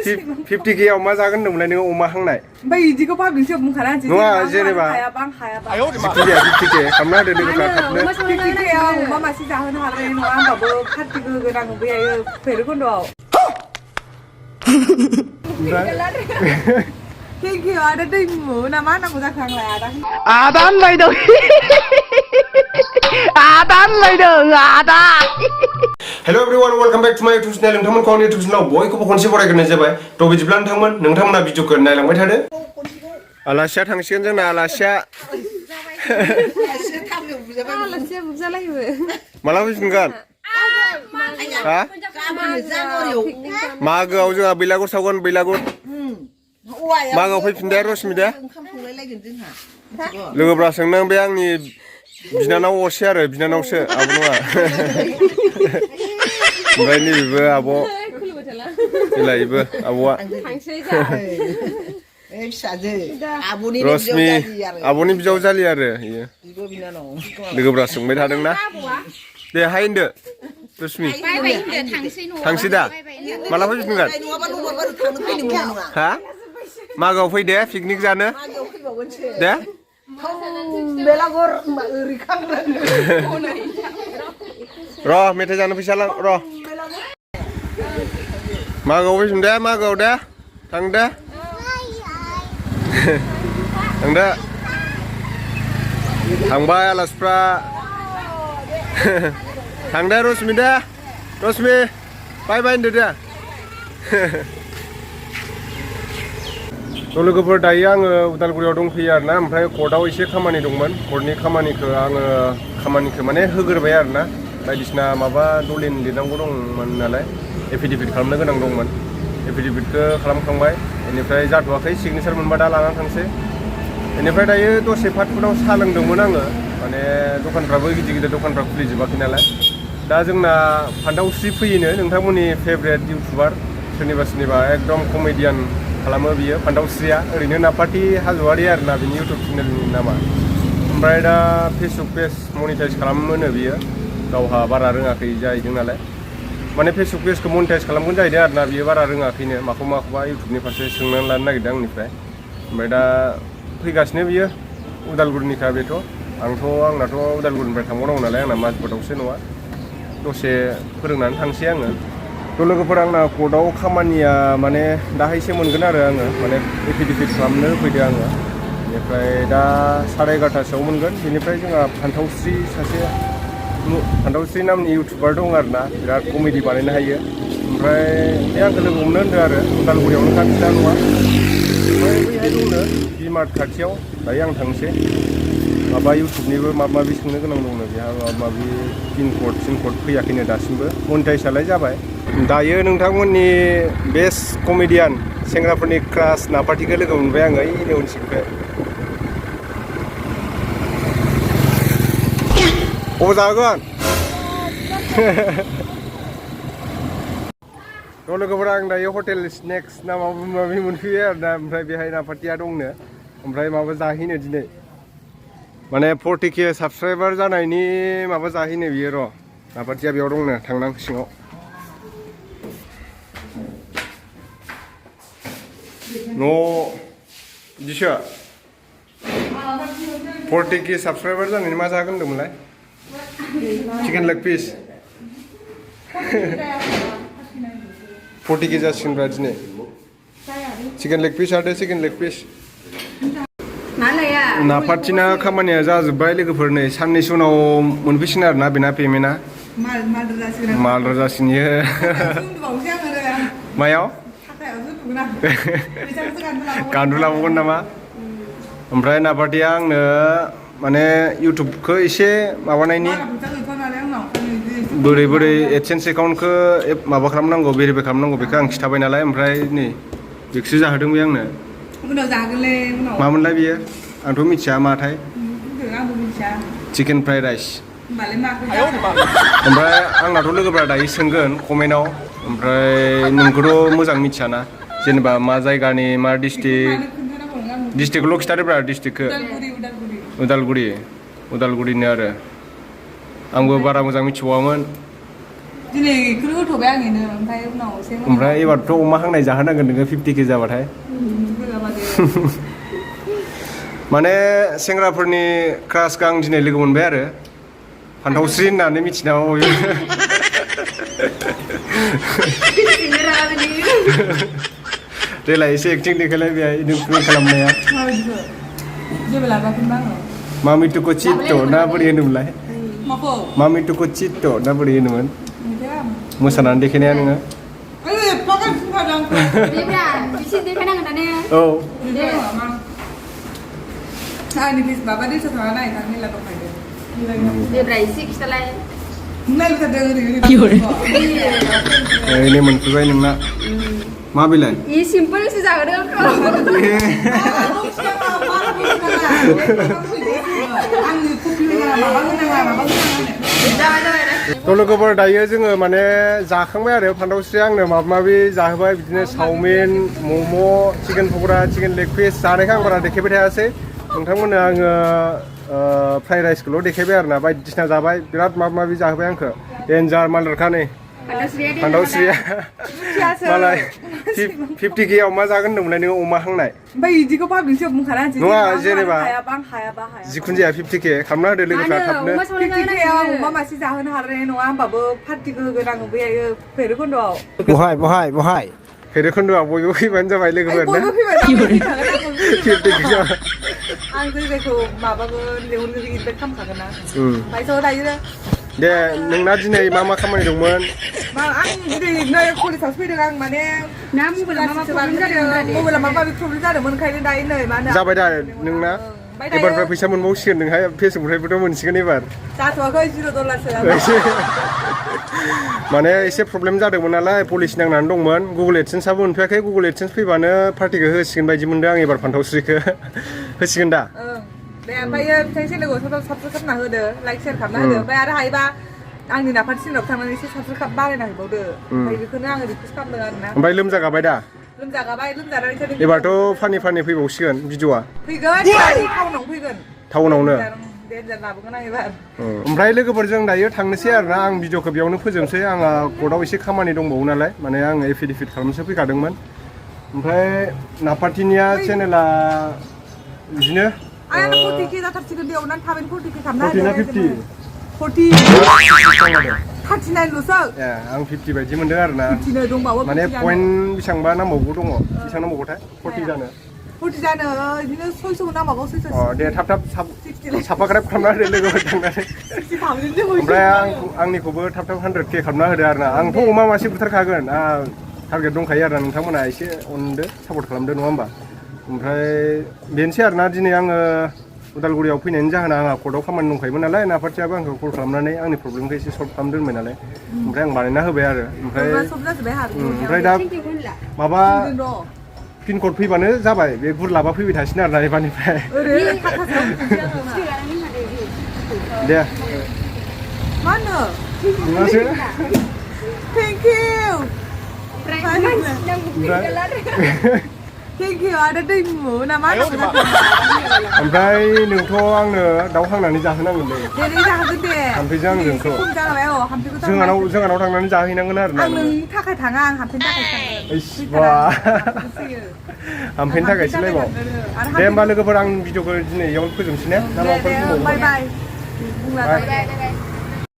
50K आव मा जागोन होनदोंमोनलाय नोङो अमा हांनाय ओमफ्राय बिदिखौ पाब्लिकसो बुंखाना नङा जेनेबा हायाबा आं हायाबा 50K खालामना होदो लोगोफ्रा थाबनो 50K आव अमा मासे जाहोनो हानाय नङा होमबाबो पार्टिबो होगोन आङो बैहायो भैरबकुन्दआव Thank you ada दैमु ना मा नांगौ जाखो आंलाय आदा होनलायदों आदा होनलायदों आदा Hello everyone, welcome back to my YouTube channel. नोंथांमोनखौ आंनि YouTube channel बयखौबो खनसे बरायग्रोनाय जाबाय। थ' बिदिब्ला नोंथांमोना भिडिअखौ नायलांबाय थादो। आलासिया थांसिगोन जोंना आलासिया बुजालायो माला फैफिनगोन? हा? मागोआव जोंहा बैलागुर सावगोन बैलागुर मागोआव फैफिनदो रश्मिदे लोगोफ्रा सोंदों बे आंनि बिनानाव असे आरो बिनानावसो आब' नङा ओमफ्राय नैबेबो आब' बेलायबो आब'आ रश्मि आब'नि बिजाव जालि आरो इयो लोगोफ्रा सोंबाय थादोंना दे हाय होनदो रश्मि थांसै दा माला फैफिनगोन हा मागोआव फैदे पिकनिक जानो दे र' मेथाइ जानो फैसा लां र' मागोआव फैफिन दे मागोआव दे थां दे थांदो थांबाय आलासिफ्रा थांदे रश्मि दे रश्मि बाय बाय होनदो दे लोगोफोर दायो आङो उदालगुरियाव दंफैयो आरोना ओमफ्राय कर्टआव एसे खामानि दंमोन कर्टनि खामानिखौ माने होग्रोबाय आरोना बायदिसिना माबा दलिल लिरनांगौ दंमोन नालाय एफिडेभिट खालामनो गोनां दंमोन एफिडेभिटखौ खालामखांबाय बेनिफ्राय जाथ'वाखै सिगनेचार मोनबा दा लानानै थांसै बेनिफ्राय दायो दसे फास्टफुडआव साहा लोंदोंमोन आङो माने दखानफ्राबो गिदिर दखानफ्रा खुलिजोबाखै नालाय दा जोंना फान्थावस्रि फैयोनो नोंथांमोननि फेभरेट इउटुबार सोरनिबा एकदम कमेडियान खालामो बियो फान्थावस्रिया ओरैनो नापार्टि हाज'वारि आरोना बिनि इउटुब चेनेलनि नामा ओमफ्राय दा फेसबुक पेज मनिटाइज खालामोनो बियो गावहा बारा रोङाखै जाहैदों नालाय माने फेसबुक पेजखौ मनिटाइज खालामगोन जाहैदों आरोना बियो बारा रोङाखैनो माखौबा इउटुबनि फारसे सोंनानै लानो नागिरदों आंनिफ्राय ओमफ्राय दा फैगासिनो बियो उदालगुरिनिखा बेथ' आंनाथ' उदालगुरिनिफ्राय थांबावनांगौ नालाय आंना माजबादावसो न'आ दसे फोरोंनानै थांसै आङो थ' लोगोफोर आंना कर्टआव खामानिया माने दाहायसो मोनगोन आरो आङो माने एफिडेभिट खालामनो होफैदो आङो बेनिफ्राय दा 11:30सोआव मोनगोन बेनिफ्राय जोंहा फान्थावस्रि नामनि इउटुबार दं आरोना बिराद कमेडि बानायनो हायो ओमफ्राय बे आंखौ लोगो हमनो होनदों आरो उदालगुरियावनो खाथि दा नङा ओमफ्राय बैहाय दंनो बिमार्ट खाथियाव दायो आं थांसै माबा इउटुबनिबो माबा माबि सोंनो गोनां दंनो बेहा माबा माबि पिन कड फैयाखैनो दासिमबो मनिटाइजआलाय जाबाय दायो नोंथांमोननि बेस्ट कमेडियान सेंग्राफोरनि क्रास नापार्टिखौ लोगो मोनबाय आङो ओइनो उनथिंनिफ्राय अबाव जागोन थ' लोगोफोरा आं दायो हटेल स्नेक्स ना माबा माबि मोनफैयो आरोना ओमफ्राय बेहाय नापार्टिया दंनो ओमफ्राय माबा जाहैनो दिनै माने 40K साबसक्राइबार जानायनि माबा जाहैनो बियो र' नापार्टिया बेयाव दंनो थांनां सिङाव न' बिदिसो 40K साबसक्राइबार जानायनि मा जागोन होनदोंमोनलाय चिकेन लेग पिस 40K जासिगोनब्रा दिनै चिकेन लेग पिस आरो चिकेन लेग पिस नापार्टिना खामानिया जाजोब्बाय लोगोफोर नै साननैसो उनाव मोनफैसिगोन आरोना बेना पेमेन्टआ माल जासिगोन इयो मायाव गान्दु लाबावगोन नामा ओमफ्राय नापार्टिया आंनो माने इउटुबखौ एसे माबानायनि बोरै एडसेन्स एकाउन्टखौ माबा खालामनांगौ भेरिफाइ खालामनांगौ बेखौ आं खिथाबाय नालाय ओमफ्राय नै बेखौसो जाहोदों बे आंनो मामोनलाय बियो आंथ' मिथिया माथाय चिकेन फ्राइड राइस ओमफ्राय आंनाथ' लोगोफ्रा दायो सोंगोन कमेन्टआव ओमफ्राय नोंखौथ' मोजां मिथियाना जेनेबा मा जायगानि मा डिस्ट्रिक्टखौल' खिथादोब्रा डिस्ट्रिक्टखौ उदालगुरिनो आरो आंबो बारा मोजां मिथिबावामोन दिनै बेखौनो होथ'बाय आङैनो ओमफ्राय उनाव एसे ओमफ्राय एबारथ' अमा हांनाय जाहोनांगोन नोङो 50k जाबाथाय माने सेंग्राफोरनि क्रासखौ आं दिनै लोगो मोनबाय आरो फान्थावस्रि होननानै मिथिना बयबो देलाय एसे एक्टिं देखायलाय बेहाय नों खालामनाया जेबो लाबोआखैमोन आङो मामिटुको चित्त ना बोरै होनोमोनलाय माखौ मामिटुको चित्त ना बोरै होनोमोन मोसानानै देखायनाया नोङो औ आंनि फेस माबा दैसा थाङा नाय थांनि लाबो फायदो बेब्रा एसे खिथालाय नायथारदों ओरैनो मोनफैबाय नोंना मा बेलाय इ सिम्पोलसो जागोन थ' लोगोफोर दायो जोङो माने जाखांबाय आरो फान्थावस्रि आंनो माबा माबि जाहोबाय बिदिनो चावमिन मम' चिकेन पक'रा चिकेन लेग पिस जानायखौ आं बारा देखायबाय थायासै नोंथांमोननो आङो फ्राइड राइसखौल' देखायबाय आरो ना बायदिसिना जाबाय बिराद माबा माबि जाहोबाय आंखौ डेन्जार मालदारखा नै फान्थावस्रिया मालाय 50k आव मा जागोन होनदोंमोनलाय नोङो अमा हांनाय ओमफ्राय बिदिखौ पाब्लिकसो बुंखाना नङा जेनेबा हायाबा हाया जिखुनु जाया 50k खालामना होदो लोगोफ्रा थाबनो 50k आव अमा मासे जाहोनो हानाय नङा होमबाबो पार्टिखौ होगोन आङो बैहाय भैरबकुन्द'आव बहाय भैरबकुन्द'आव बयबो फैबानो जाबाय लोगोफोर बयबो फैबाय 50k आं जायगाखौ माबागोन लेंहरगोन इनभाइट खालामखागोन ना ओमफ्राय स' दायो दे नोंना दिनै मा मा खामानि दंमोन आं दिनै कलेजावसो फैदों आं माने ना मबाइला मा प्रब्लेम जादों मबाइला माबा माबि प्रब्लेम जादोंमोन ओंखायनो दायो नै मा होनो जाबाय दा नोंना एबारनिफ्राय फैसा मोनबावसिगोन नोंहा फेसबुकनिफ्रायबोथ' मोनसिगोन एबार जाथ'वाखै $0 माने एसे प्रब्लेम जादोंमोन नालाय पलिस नांनानै दंमोन गुगल एडसेन्सआबो मोनफैयाखै गुगल एडसेन्स फैबानो पार्टिखौ होसिगोन बायदि मोनदों आं एबार फान्थावस्रिखौ होसिगोन दा दे ओमफ्रायो बिथांनि चेनेलखौ साबसक्राइब खालामना होदो लाइक शेयार खालामना होदो ओमफ्राय आरो हायोबा आंनि नाफार चेनेलाव थांनानै एसे साबसक्राइब बानायना होबावदो ओमफ्राय बेखौनो आङो रिकुवेस्ट खालामदों आरो ना ओमफ्राय लोमजागाबाय दा लोमजानानै एबारथ' फानि फैबावसिगोन भिडिअआ फैगोन टाउनाव फैगोन टाउनावनो देन्जार लाबोगोन आं एबार ओमफ्राय लोगोफोरजों दायो थांनोसै आरो ना आं भिडिअखौ बेयावनो फोजोबनोसै आंहा कर्टआव एसे खामानि दंबावो नालाय माने आङो एफिडेभिट खालामनोसो फैखादोंमोन ओमफ्राय नाफार्टिनिया चेनेला बिदिनो आंना 40k जाथारसिगोन दे अननानै थाबैनो 40k खालामना 40 39 ल'सो आं 50 बायदि मोनदों आरो ना 50 दंबावो माने पइन्ट बेसेबांबा नांबावगौ दङ बेसेबां नांबावगौथाय 40 जानो 40 जानो बिदिनो 600 नांबावगौ 600 दे थाब साबसक्राइब खालामना होदो लोगोफोर थांनानै ओमफ्राय आंनिखौबो थाब 100k खालामना होदो आरो ना आंथ' अमा मासे बुथारखागोन टारगेट दंखायो आरो ना नोंथांमोना एसे अनदो सापर्ट खालामदो नङा होमबा ओमफ्राय बेनोसै आरो ना दिनै आङो उदालगुरियाव फैनायनि जाहोना आंहा कर्टआव खामानि दंखायोमोन नालाय नाफार्टियाबो आंखौ कल खालामनानै आंनि प्रब्लेमखौ एसे सल्भ खालाम दोनबाय नालाय ओमफ्राय आं बानायना होबाय आरो ओमफ्राय दा माबा पिन कड फैबानो जाबाय बे गुरलाबा फैबाय थासिगोन आरो ना एबारनिफ्राय दे मा होनो नङासो थेंक इउ आदा दैमु नामा ओमफ्राय नोंथ' आंनो दाउ हांनानै जाहोनांगोन दे जाहोगोन दे हाम्फैजों आंजोंखौ हाम्फैखौ जोंहानाव थांनानै जाहैनांगोन आरो ना आं नोंनि थाखाय थाङा आं हाम्फैनि थाखाय थाङो हाम्फैनि थाखायसो लायबाव दे होमबा लोगोफोर आं भिडिअखौ दिनै इयावनो फोजोबनोसै ने ना माबाफोर बाय